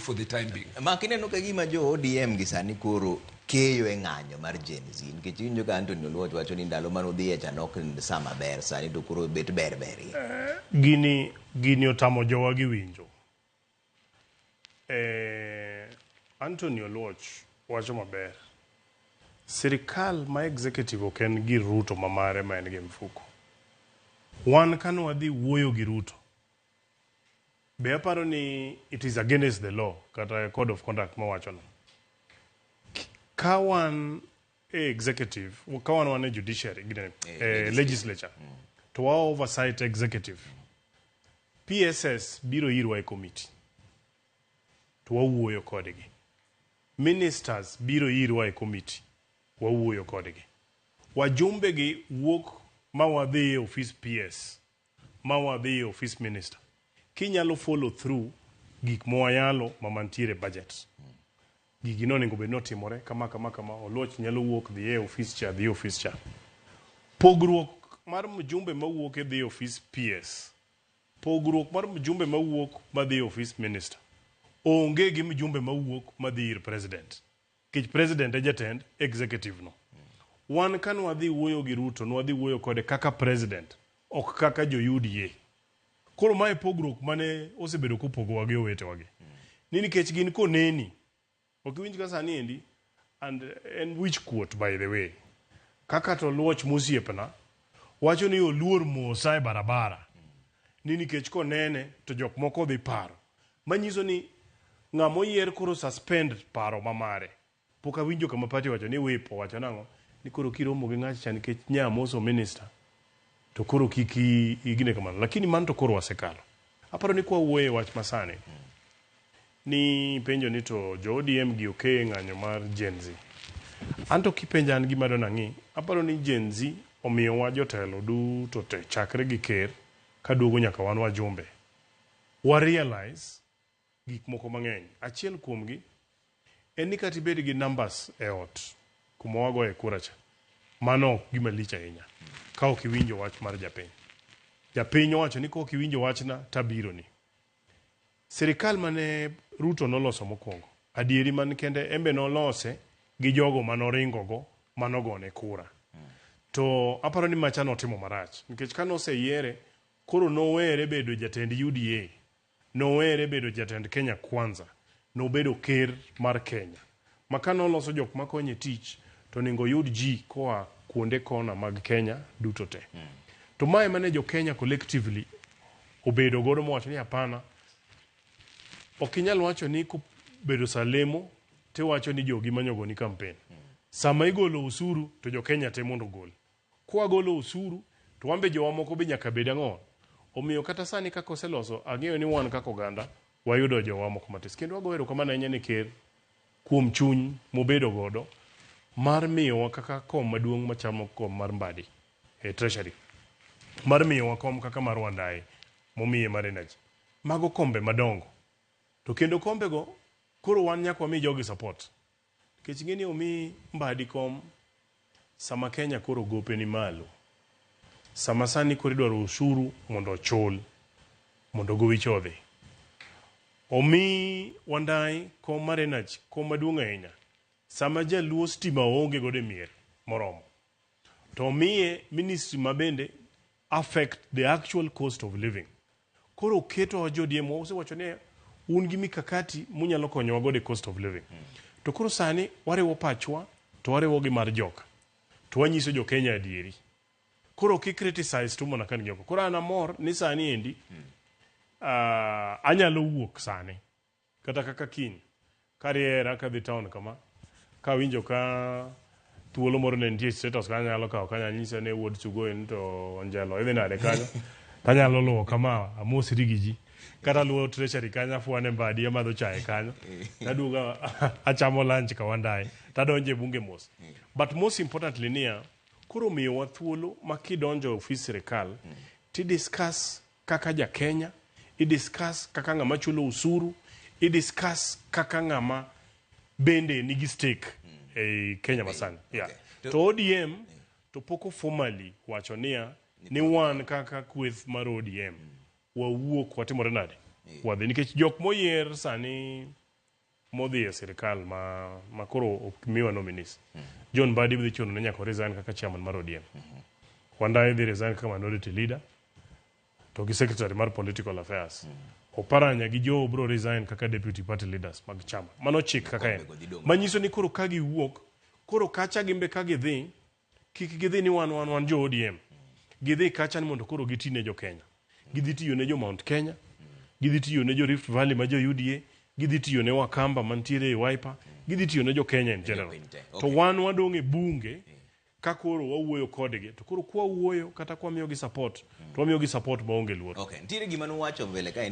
for the time being. Ma kineno ka gima jo ODM gi sani koro keyo e ng'anyo mar Gen Z nikech iwinjo ka Anthony Oluoch wacho ni ndalo mane odhiye cha nok sa maber sani to koro bet ber berie. Gini gini otamo jowa gi winjo. Anthony Oluoch wacho maber. Sirikal ma executive ok en gir Ruto ma mare ma en gi mfuko. Wan kane wadhi wuoyo gi Ruto, be aparo ni it is against the law kata code of conduct mawacho no. Ka wan e executive, ka wan wan e judiciary, gine, legislature, to wa oversight executive. PSS biro irwa e committee to wawuoyo kodgi. Ministers biro irwa e committee, wawuoyo kodgi. Wajumbe gi wuok ma wadhi e office PS, ma wadhi e office minister. Kinyalo follow through gik mwayalo ma mantiere e budget. Gigi nonego bed ni otimore kama kama kama, Oluoch nyalo wuok dhi e office cha, dhi e office cha. Pogruok mar mjumbe mawuok e dhi e office PS, pogruok mar mjumbe mawuok madhi e office minister, onge gi mjumbe mawuok madhi ir president. Nikech president e jatend executive no. Wan ka nwadhi wuoyo gi Ruto, nwadhi wuoyo kode kaka president, ok kaka jo UDA. Koro mae pogruok mane osebedo kopogowa gi owetewa gi. Ni nikech gin koneni, ok iwinj ka sani endi, and en wich kuot by the way. Kaka to Oluoch mosiepna, wacho ni oluor mosa e barabara. Ni nikech konene to jok moko dhi paro. Manyiso ni ng'ama oyier koro suspend paro ma mare. Pok awinjo kama party owacho ni whip owacho nang'o ni koro kiromo gi ng'acha cha nikech nya moso minister to koro kik igine kamano. Lakini mano to koro wasekalo. Aparo ni kwa wuoyo e wach masani ni penjo ni to jo ODM gi okeye ng'anyo mar Gen Z. Anto kipenja an gima adwa nang'i, aparo ni Gen Z omiyowa jotelo duto te chakre gi ker kaduogo nyaka wan wajumbe. Wa realize gik moko mang'eny. Achiel kuomgi en ni kata ibed gi numbers e ot kuma wagoye kura cha, mano ok gima lich ahinya ka ok iwinjo wach mar japiny. Japiny owacho ni ka ok iwinjo wachna tabironi. Sirikal mane Ruto noloso mokwongo, adieri man kende en be nolose gi jogo manoringo go manogone kura. To aparo ni macha notimo marach nikech ka noseyiere koro nowere bedo jatend UDA, nowere bedo jatend Kenya Kwanza, nobedo ker mar Kenya. Ma ka noloso jok makonye tich to onego oyud ji koa kuonde kona mag Kenya duto te. To mae mane jo Kenya collectively obedo godo mowacho ni hapana, ok inyal wacho ni kobedo sa lemo tiwacho ni jogi manyogoni campaign. Sama igolo usuru to jo Kenya te mondo ogol. Kwagolo usuru to wan be jowa moko be nyaka bed ang'o. Omiyo kata sani kaka oseloso, ang'eyo ni wan kaka oganda wayudo jowa moko matis. Kendo wagoyo erokamano ahinya ne ker kuom chuny mobedo godo mar miyowa kaka kom maduong' machamo kom mar Mbadi e treasury, mar miyowa kom kaka mar Wandayi momiye mar energy. Mago kombe madongo. To kendo kombe go koro wan nyaka wami jogi support. Nikech ing'e ni omi Mbadi kom sama Kenya koro gope ni malo. Sama sani koro idwaro ushuru mondo ochul mondo gowi cha odhi. Omi Wandayi kom mar energy, kom maduong' ahinya. Sama jaluo stima oonge godo e mier moromo. To omiye ministry ma bende affect the actual cost of living. Koro oketo jo ODM wasewacho ni un gi mikakati munyalo konyowa godo e cost of living. To koro sani wariwo pachwa to wariwo gi mar joka. To wanyiso jo Kenya adieri. Koro ok i criticize to mana ka ni oko. Koro an amor ni sani endi anyalo wuok sani kata kaka kiny kariera kadhi town kama kawinjo ka thuolo moro ne nitie status kanyo anyalo kawo kanyo anyise ni wuod Sugoi to Onjelo idhi nade kanyo tanyalo luwo kama amosri gi ji kata luwo treasury kanyo afwane Mbadi amadho chae kanyo taduogo achamo lunch ka Wandayi tadonjo e bunge mos. But most importantly niya koro miyowa thuolo ma kidonjo e ofis sirikal ti discuss kaka ja Kenya, i discuss kaka ng'ama chulo usuru, i discuss kaka ng'ama bende nigi stake ei Kenya masani. Yeah. To ODM to pok formally wacho niya ni wan kaka kweth mar ODM wawuok watimore nade? Wadhi nikech jok moyier sani. modhi e sirikal ma, ma koro ok miwa nominees. John Mbadi dhi chuno ni nyaka resign kaka chairman mar ODM. Wandayi dhi resign kaka minority leader to gi secretary mar political affairs. Oparanya gi Joe bro resign kaka deputy party leaders mag chama. Mano chik kaka en. Kombe go dhi dong'. Manyiso ni koro ka giwuok, koro kacha gimbe ka gidhi, kik gidhi ni wan wan wan jo ODM. Gidhi kacha ni mondo koro giti ne jo Kenya. Gidhi tiyo ne jo Mount Kenya, gidhi tiyo ne jo Rift Valley ma jo UDA, gidhi tiyo ne Wakamba mantiere e Wiper, gidhi tiyo ne jo Kenya in general. Jopiny te. To wan wadong' e bunge ka koro wawuoyo kodgi to koro kwawuoyo kata kwamiyogi support to wamiyogi support maonge luoro. Okay, nitiere gima nuwacho mbele kae.